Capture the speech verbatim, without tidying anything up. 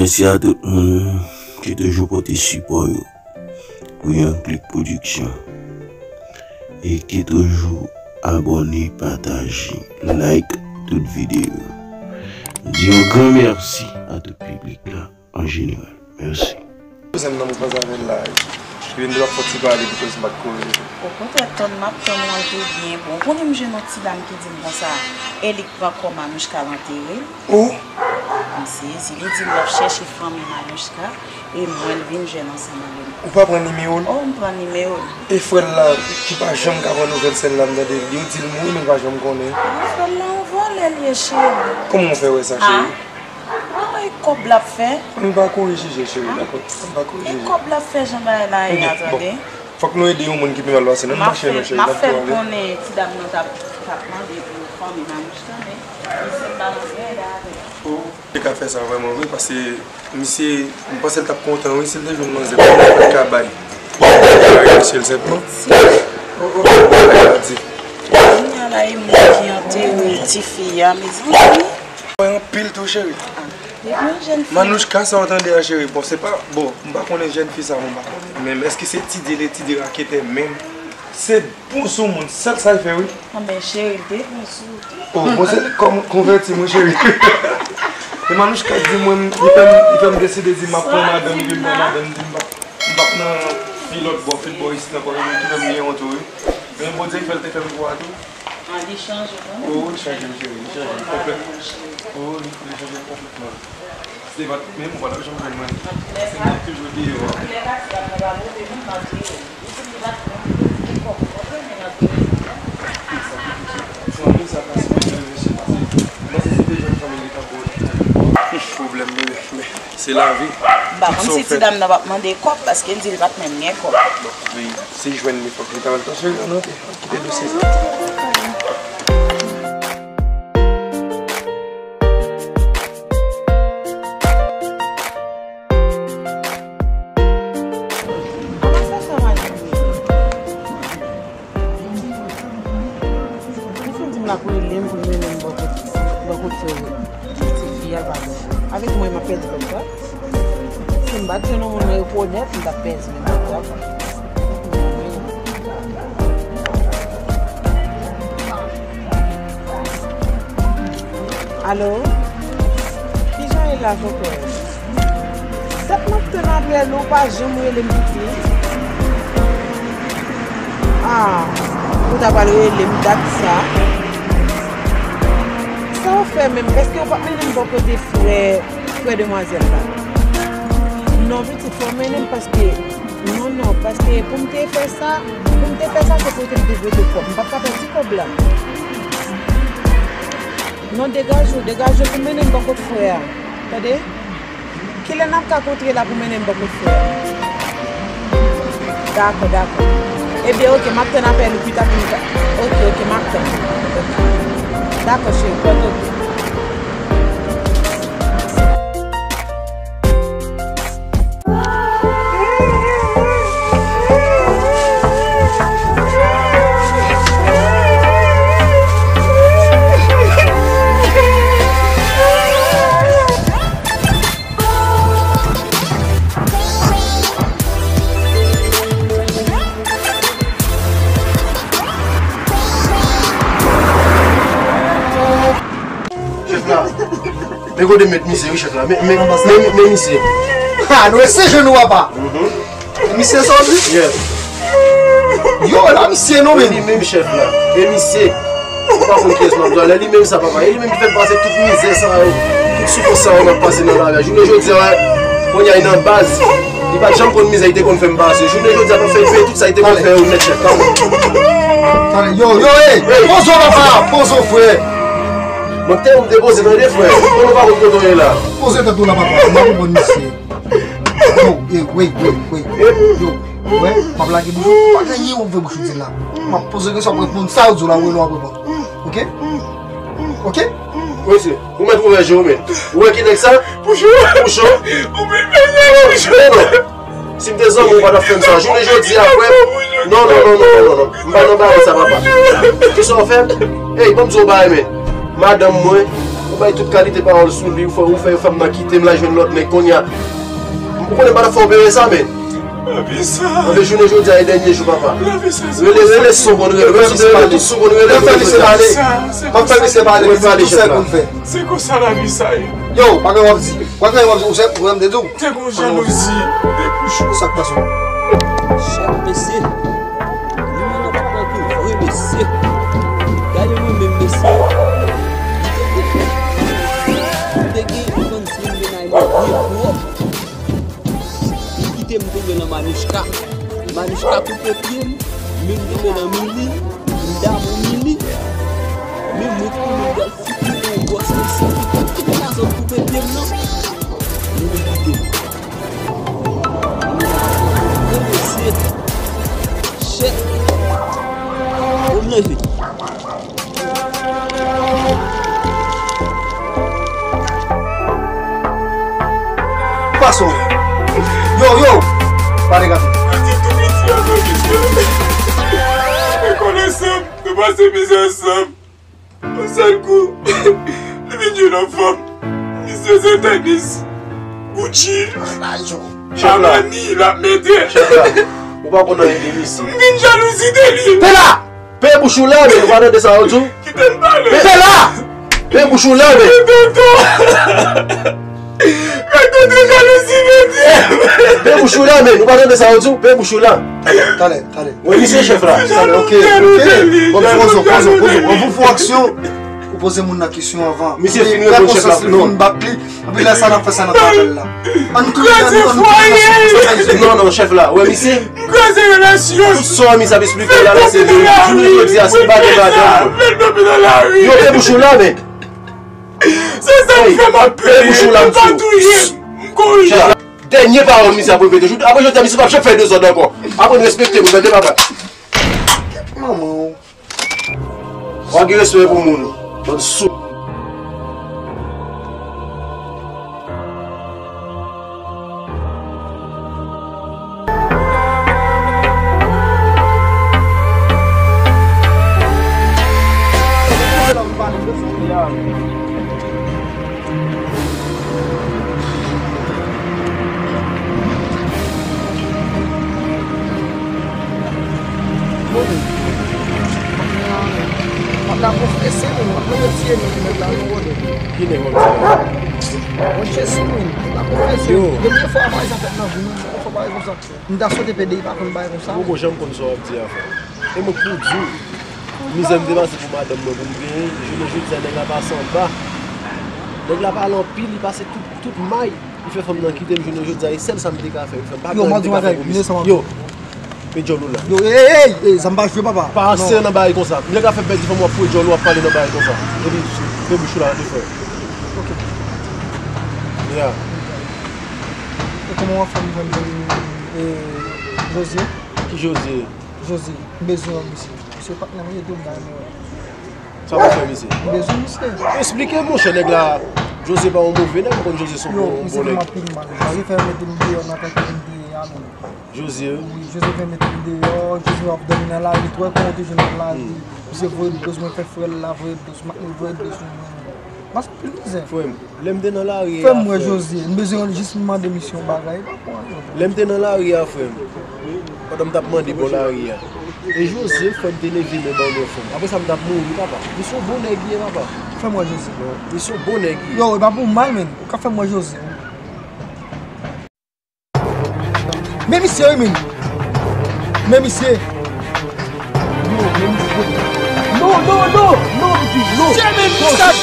Mèsi a tout moun ki toujou pote sipò yo pou Young Click Production e ki toujou abòne, pataje, like tout videyo. M di yon gran mèsi a tout piblik la an jeneral. Mèsi. Kouzen m nan, m kwaze avè l la. Li vin di l ap fè ti pale, bikòz m pa t korije. Okontrè, tann m ap tann ou an te byen bon. Ou konnen m jwenn yon ti dam ki di m konsa, e li k pran kò Manouchka l antere l. Oh! M sezi, li di l l ap chèche fanmi Manouchka, e mwen l vin jwenn ansanm avè m. Ou pa pran nimewo l? Oh, m pran nimewo l. E frè l la, ki pa janm ka pran nouvèl sè l la, m tande l, yo di l mouri, men l pa janm konnen. Ah, frè l la, yon vòlè l ye, cheri. Kòman w fè wè sa, cheri? Ah, e kòb l ap fè. Ann pa kouri jije, cheri, dakò? Ann pa kouri jije. E kòb l ap fè, jan bagay la ye a, tande? Fòk nou ede yon moun ki pi mal pase nou. Ann mache non, cheri, n ap tou ale. M ap fè l konnen ti dam nan t ap, t ap mande pou fanmi Manouchka, men misye m pa nan anyen avè l. Oh, li ka fè sa vrèman vre, paske misye, m panse l t ap kontan, wi, si l te jwenn manzè, pou l pa t ka bay. Misye l senpman. Oh, oh, oh, oh, oh. Kounye a la, e moun ki antere tifi a, mezanmi. Mwen anpil tou, cheri. Ah, depi yon jèn fi. Manouchka, sa w tande a, cheri? Bon, se pa, bon, m pa konnen jèn fi sa, mwen pa konnen. Men èske se ti de, ti de raketè menm? Se bon sou moun, sèl sa l fè, wi. Ah, men cheri, l te bon sou ou tou. Oh, bon, se li k kòm konvèti mwen, cheri. E Manouchka di mwen, li fè m, li fè m deside di m ap pran madanm, epi m pran madanm, di m p ap, m p ap nan fi lòt bò, fi bò isit ankò, ki fè m gen yon tou, wi. Men Bondye k fè l te fè m pou a tou. Ah, li chanje kòm. Oh, li chanje m, cheri, li chanje m konplèt. Oh, li, li chanje m konplètman. Si te pa t menm, ou pa t ap janm jwenn mwen. Se m t ap toujou deyò a. Fanmi sa pa sipoze rive sou pase. Mwen se si te jwenn fanmi li tankou. Pwoblèm, men, men, se lavi. M pa konn si ti dam nan p ap mande kòb, paske l di l pa t menm gen kòb. Bon, men si jwenn li, fòk li ta al transfere an note. Kite dosye sa. Li fin di m l ap rele m pou l mennen m bò kot, bò kot frè ti fi a, l pa bon. Avèk mwen, m ap pèdi kòb sa. Si m pa t jwenn yon moun mwen rekonèt, m t ap pèdi menm kòb sa. Alo? Kijan e la, Jokè? Dat m ap tann apèl ou, ou pa janm rele m piti. Ah, ou ta pral rele m dat sa. Sa w fè menm? Èske ou p ap mennen m bò kote frè, frè demwazèl la? Non, pitit, fò w mennen m paske, non, non, paske pou m te fè sa, pou m te fè sa, se kote m te pote kòb. M p ap ka pèdi kòb la. Non, degaje w, degaje w pou mennen m bò kot frè a. Tande? Kilè n ap ka kontre la pou mennen m bò kot frè a? Dakò, dakò. Ebyen, oke, m ap tann apèl ou pita pou nou ka. Oke, oke, m ap tann. Oke. Dakò, cheri, pran tan w. Chèf la. Men kote m met misye, wi, chèf la. Men, men, men, men misye. Ha, nou se jenou, papa. Misye sa w di? Yes. Yo, la misye non, men. Li menm chèf la. E misye. Ou pa konn kiyès m ap di w la. Li menm sa, papa. E li menm ki fè m pase tout mizè sa yo. Tout soufrans sa yo m ap pase nan lari a. Jounen jodi a, kounye a, li nan baz. Li pa t janm konn mizè, li te konn fè m pase. Jounen jodi a, m ap fè l peye tout sa li te konn fè yo nèt, chèf. Yo, yo, ey! Poze w, papa! Poze w, frè! Mwen te, mwen te poze, tande, frè. Mwen nou pa konn kote w ye la. Poze tèt ou la, papa. M pa konprann misye. Yo, ey, wait, wait, wait. Yo, wè, m ap lage bouch ou. Pa gen anyen w ap ouvè bouch ou di la. M ap poze kesyon, w ap reponn sa yo di w la, w ap reponn. Oke? Oke? Mesye, ou mèt ouvè je w, men. Ou wè ki nèg sa? Pouchon. Pouchon. Ou mèt fè sa, Pouchon. Men non. Si m te zanmi w, ou pa t ap fè m sa. Jounen jodi a, frè. Non, non, non, non, non, non. M pa nan bagay sa, papa. Kisa w fè? Ey, ban m di w yon bagay, men. Madanm mwen, ou Bay tout kalite pawòl sou li, ou fè, ou fè fanm nan kite m, l al jwenn lòt nèg kounye a. Ou konnen m pa t ap fè w peye sa, men. Anbe jounen jodi a e dènye jou, papa. Rele, rele sou konn rele, rele sou konn rele, rele sou konn rele. M ap fè misye pale. M ap fè misye pale. Ou pale, chèf la. Se konsa lavi sa ye. Yo, pa gen w ap di. Pa gen w ap di. Ou se pwoblèm de di w. Te gon jalouzi de Pouchon. Sa k pase? Chèf, mesye. Li menm nan pran tou vre, mesye. Gade mwen menm, mesye. Li te gen fann si mennaj mwen byen pwòp. Li kite m tonbe nan Manouchka. Manouchka koupe pye m, men m tonbe nan Mili, m damou Mili. Men mwen tou, mwen pral fouti yon bòs mesye. Kite la zòn koupe pye m nan. Men li kite m. Mwen mesye. Chèf. Bon, mwen leve. Fason. Yo, yo. Pale gade. Mwen te tou piti an, mwen te tou piti. Mwen konnen sanm, nou pase mizè sanm. Yon sèl kou, li vin jwenn yon fanm. Misye se tenis, Gucci, Armani, l ap mete. Chèf la, ou pa konn anyen de misye. M vin jalouzi de li. Pela! Peye bouch ou la, men nou pa tande sa yo di w. Kite m pale. Pela! Peye bouch ou la, men. Kite m pale. Mèt tonton jalouzi, mesye. Peye bouch ou la, men nou pa tande sa yo di w. Peye bouch ou la. Talè, talè. Wè misye chèf la. Talè, ok, ok. Bon, poze, poze, poze. Anvan w fè aksyon, ou poze moun nan kesyon avan. Misye fin reponn chèf la, non. Fin bat li. Epi lè sa n ap fè sa nan travay la. Ann kriye, ann, ann kriye. Non, non, chèf la. Wè misye. M kraze relasyon. Tout sa misye ap esplike la, la, se de jounen jodi a, si pa gen madanm. Yo, peye bouch ou la, men. Se sa k fè m ap peye, m pa touye, m korije. Dènye pawòl misye ap repete. Apre jodi a, misye p ap janm fè dezòd ankò. Aprann respekte m, tande papa. Manman w. W a gen respè pou moun. Bann sou. M ap la konfese, men m ap retire men pou nèg la, nou konnen. Ki nèg w ap di la? Mwen Jezi, men m ap konfese. Yo. Premye fwa bagay sa fèt nan vi m, premye fwa bagay konsa. M ta swete pede, li pa konn bagay konsa. Ou poko janm konn sa w ap di a, frè. E mwen k pou di w, mizè m te pase pou madanm mwen pou m genyen, jounen jodi a nèg la pase anba. Nèg la pale anpil, li pase tout, tout may. Li fè fanm nan kite m jounen jodi a, e sèl sa m te ka fè wi, frè m. Pa gen anyen m te ka fè pou misye. Yo, mwen di w yon bagay. Yo, pe djòl ou la. Yo, ey, ey, ey, sa m pa jwe, papa. Pa antre nan bagay konsa. Nèg la fè pèdi fanm, w ap foure djòl ou, w ap pale nan bagay konsa. Epi, pe bouch ou la, frè. Ok. Ya. E kòman w ap fè m jwenn, e, Jozye? Ki Jozye? Jozye, m bezwen wè misye. Misye patnè m ye tou, m ta renmen wè. Sa w ap fè misye? M bezwen misye. Esplike m, monchè, nèg la. Jozye pa yon move nèg, ou konn Jozye se yon bon, bon nèg. Yo, misye fè m anpil mal. Jozye fè mete m deyò nan kay kote m te ye a menm. Jozye? Wi, Jozye fè mete m deyò, Jozye ap dòmi nan lari, twè kon ou te jwenn nan lari. Hmm. Misye voye dlo sou mwen, fè frè l la voye dlo sou mwen, voye dlo sou mwen. Mas anpil mizè. Frè m, lè m te nan lari a, frè m, frè m. Jozye, m bezwen jis mande misye yon bagay, li pa pran anyen. Lè m te nan lari a, frè m, pandan m t ap mande bò lari a, e Jozye, frè m, te leve men ban mwen, frè m. Apre sa, m t ap mouri, papa. Misye yon bon nèg li ye, papa. Fè m wè Jozye. Misye yon bon nèg li ye. Yo, e pa pou mal, menn. Ou ka fè m wè Jozye. Men misye wi, men. Men misye. No, men misye. No, no, no, no, no. Shit, man, stop.